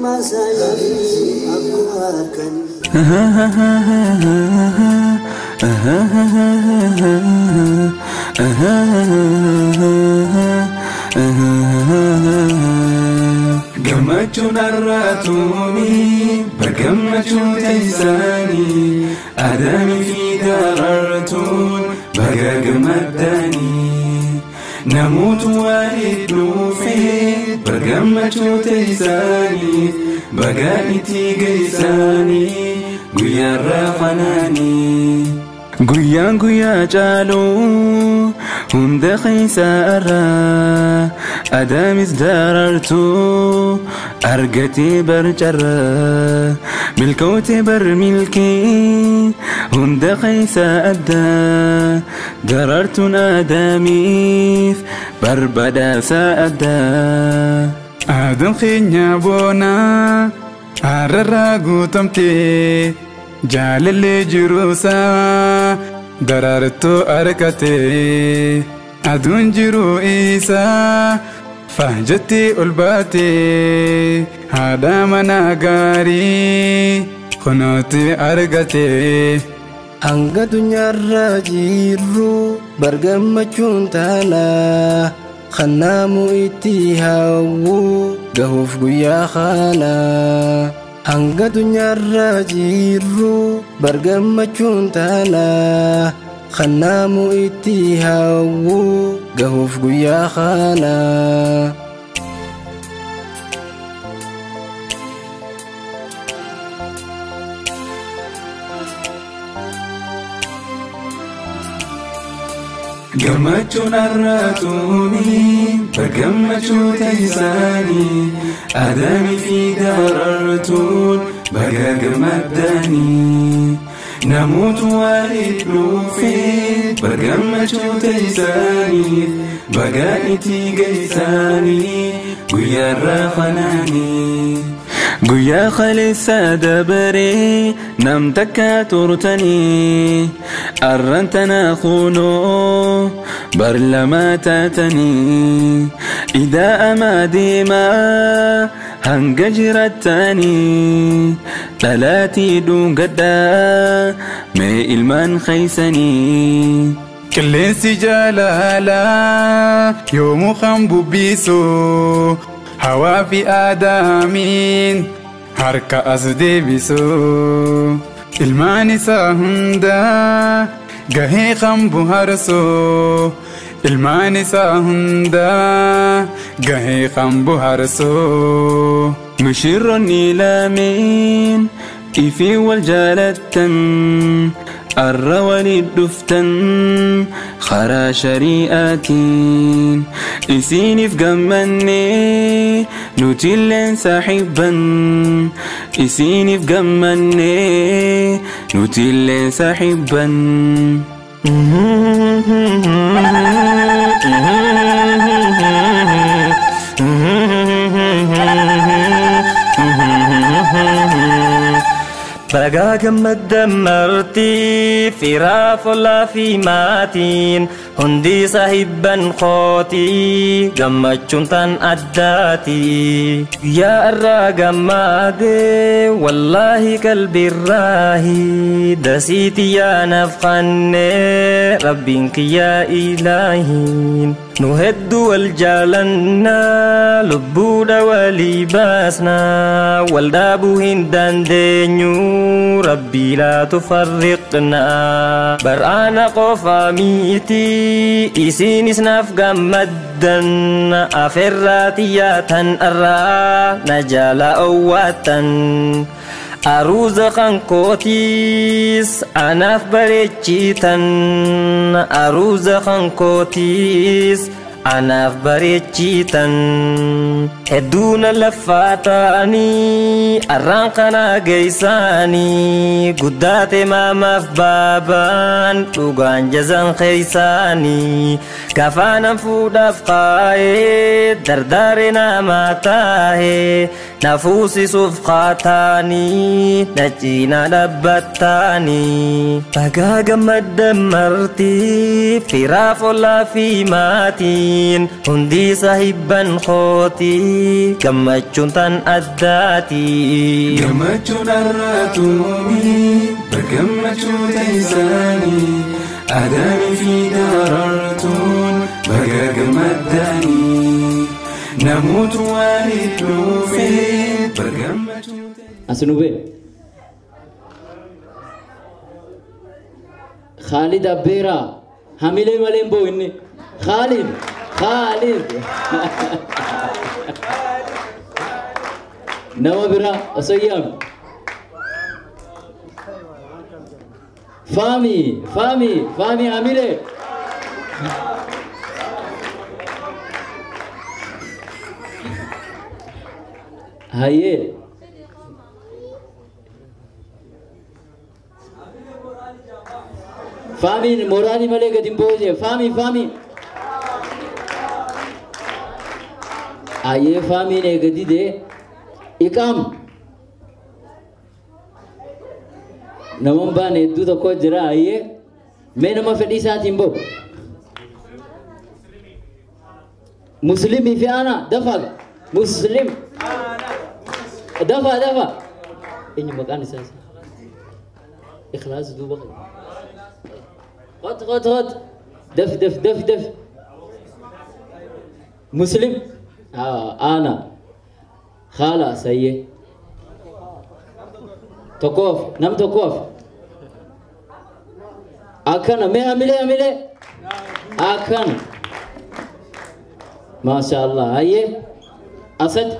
Ilmaan isaanii akkuma harkan. Gammachuun har'aatuuni bargammachuu teessanii Adamii fi Daraartuun baga gammaddanii. Namoota waliin dhufee bargammachuu teessanii baga itti geessanii guyyaarraa fanaanii. Guyyaan guyyaa caaluu hunda keessa irraa Adamis Daraartuu argatee barcarraa milkootee bar milkii hunda keessa addaa Daraartuun Adamiif barbadaasa addaa. Aadaan keenya boonaa har'arraa guutamtee jaalallee jiruusaa Daraartuu argatee aduun jiruu isaa faajatti ol baatee haadha manaa gaarii kunuuti argatee. Hanga addunyaarra jirru bargammachuun taana kannaamu itti hawwu gahuuf guyyaa kana. Hanga addunyaarra jirru bargammachuun taana kannaamu itti hawwu gahuuf guyyaa kana. Gammachuun har'aatuuni bargammachuu teessanii Adamii fi Daraartuun baga gammaddanii. Namoota waliin dhufee bargammachuu teessanii baga itti geessanii guyyaarraa fanaanii. Guyyaa kaleessa dabaree nam takka turtanii arran tana kunoo bar lama taatanii idaa'amaa deemaa hanga jirattanii dhalaatii dhungadhaa mee ilmaan keeysanii. Qilleensi jaalalaa yoomuu kan bubbisu hawaa fi Aadaamiin harka as deebisu. Ilmaan isaa hundaa gahee kan buharsu. Ilmaan isaa hundaa gahee kan buharsu. Mishiroonni lameen ifii wal jaalattan arra waliin dhuftan karaa shari'aatiin isiniif gammannee nutilleen saaxibban isiniif gammannee nutilleen saaxibban. Baga gammaddan marti firaaf ollaa fi maatiin hundi sahibban kooti gammachuun tan addaati. Guyyaa irraa gammaade wallaahi qalbirraahi dasiiti yaa naaf qanne rabbiin kiyyaa ilaahiin. Nu hedduu wal jaalannaa lubbuudha walii baasnaa wal dhaabuu hin dandeenyu rabbii laa tufarriqnaa. Bar'aana qofaa miti isinis naaf gammaddan afeerraa xiyyaatan irraa na jala owwaattan. Aruuza kan kootiis anaaf bareechitan aruuza kan kootiis anaaf bareechitan. Hedduuna laffaa ta'anii arraan kana geessaanii guddaate maamaaf baabaan dhugaan jazan keessaanii gafaanan fuudhaaf kaa'ee dardaare namaa taa'ee Nafuusisuuf qaataanii na cinaa dhaabbattaanii. Bagaa gammaddan marti firaaf ollaa fi maatiin hundi sahibban kooti gammachuun tan addaati. Gammachuun arraatuumi bagammachuun teessaanii Adaamii fi darartuun baga gammaddanii namoota waliin dhufee bagammachuun. Asinube. Khalid Abbera. Hamilee malee hin boo'u inni. Khalid. Khalid. Nama biraa osoo yaam. Fami, Fami, Fami hamilee. Hayyee. Famiin moraalii malee gadi hin boo'u. Fami, Fami. Hayyee Famiin eega didee iqaam. Nama hin baane hedduu tokko jira hayyee. Mee nama fedhii isaatiin ba'u. Muslimii fi ana dafa Muslim. Dafa dafa. Eenyu maqaan isaa? Ikhlaas duuba qaba. Qot qot qot. Daf daf daf daf. Muslim. Ana. Khalas hayyee. Tokkoof nam tokkoof. Akkana mee hamilee hamilee. Akkana. Maasha Allah hayyee. Asad.